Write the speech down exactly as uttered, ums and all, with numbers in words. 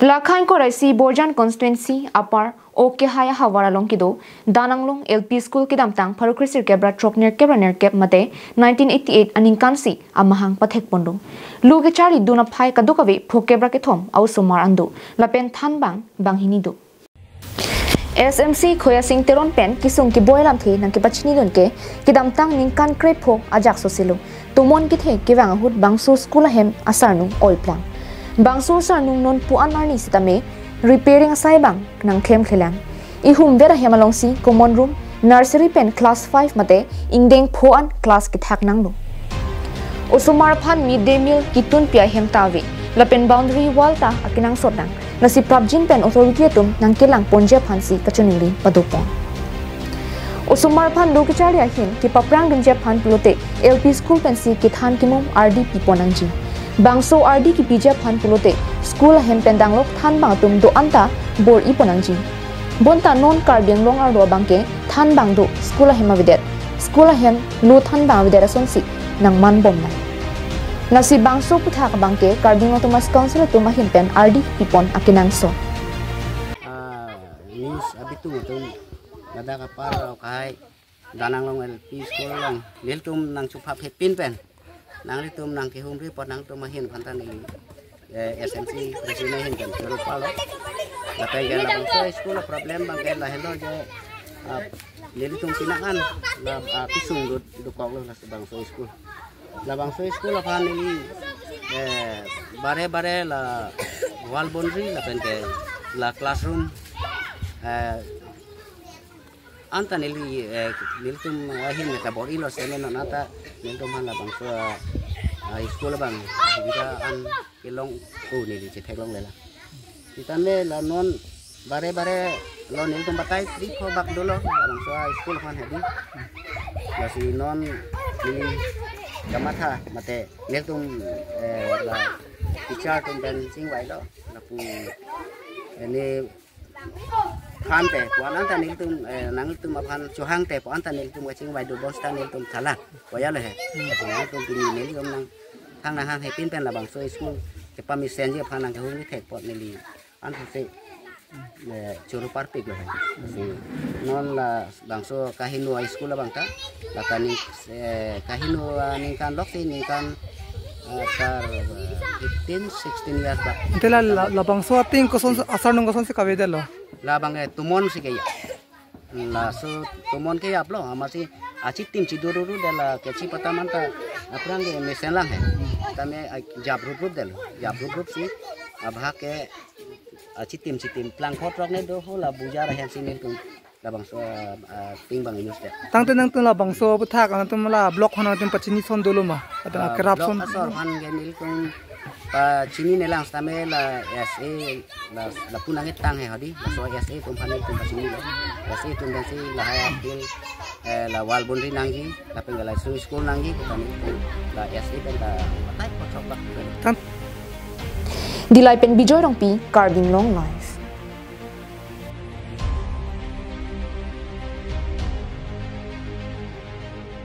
Lakha ingkoi ra isi Borjan constituency apar O Kehai ahavar along kedo Dananglong L P School kedamtang pharo kresirkep ra throknerkep ra nerkep mate nineteen eighty-eight aningkan si amahang pathek pon do. Lo kecharlidun aphai kadokave phokep ra kethom a-osomar an do lapen thanbang banghini do. S M C Khoya Sing Teron pen kesung keboi alamthe nangkepachinidun ke kedamtang ningkan krepho ajak soselo tomon kethe kevang ahut bangso school ahem asarnung oiplang. Bangso asarnung non pu-an arni sitame repairing asai abang nangklemklelang. Ihum ver ahem alongsi common room, nursery pen class five mate ingdeng pho an class kethak nanglo. Osomar aphan mid day meal kitunpi ahem ta ave, lapen boundary wall ta akenangsot nang. Lasi prapjin pen authority atum nangkelang ponji aphansi kachiningri padopon. Osomar aphan lo kecharli ahin kepaprang dunji aphan pulote L P school pensi kethan kemum ardi pipon nangji. Bangso ardi kipiji aphan pulote school ahem pen danglok thanbang atum do-an ta bor-ipon nangji. Bonta non Karbi Anglong arlo abang ke thanbang do school ahem avedet. School ahem lo thanbang avedet asonsi nangmanbom nang. Lasi bangso aputhak abang ke Karbi Anglong Autonomous Council atum ahin pen ardi pipon akenangsot. Ah, news abitung atum ladak apar Kehai Dananglong L P school along nelitum nangchuphaphepin pen nanglitum nangkehumri apot nangtum ahin aphan ta neli, eh, S M C president ahin pen choro palo. Lapen ke labangso school a-problem abang ke lahelo je, ah, nelitum pinangan la, ah, kesung do, dokoklo labangso school. Labangso school aphan neli, eh, bare bare la wall boundary lapen ke la classroom, eh, anta neli, eh, nelitum ahin meta bor-ilo sene non anta nelitum aphan labangso, ah, school abang sibida an kelong ko neli chetheklonglelang. Sitame la non bare bare lo nelitum batai tri pho bak dolo labangso school aphan hedi. Lasi non neli kamatha mate nelitum, eh, la teacher atum pen chingvailo lapu, eh, ne aphan te, pu-an anta nelitum, eh, nanglitum aphan chohang te, pu-an ta nelitum kachingvai do bonsita nelitum thala. Koya lo he. Nelitum pini nelitum nang thang nang hang hepin pen labangso school kepamesenji aphan nangkehumri thek apot neli an se, eh, choro parpik lo he. Si non labangso kaheno a-school abang ta, la kani, eh, kaheno aningkan lok si ningkan, eh, kar, eh, fifteen, sixteen years bak. Ante la, la, labangso ating koson asarnung kosonsi kavedetlo? Labang, eh, tomon si keya. Laso tomon keyaplo, amatsi achitim chidururu det la kechi pata manta aphrang ke mesenlang he. Tame, ah, jap ruprup detlo, jap ruprup si abahak ke achitim chitim plangkhotrok ne do ho la bujar ahem si nelitum labangso, ah, ah, ting bang use det. Tangte nangtum labangso aputhak nangtum la block hana nangtum pachini son dolo ma? Atau, ah, kerap block son? Asor aphan ke nelitum pachininelang sitame la S A la, lapu nangketang he hadi. Laso S A atum aphan nelitum pachinilo. S A atum pensi lahai apil, eh, la wall boundary nangji, lapen ke la school nangji, kita nelitum la S A pen la patai kosok bak. Tang- Dillai pen Bijoy Rongpi, Karbi Anglong Live.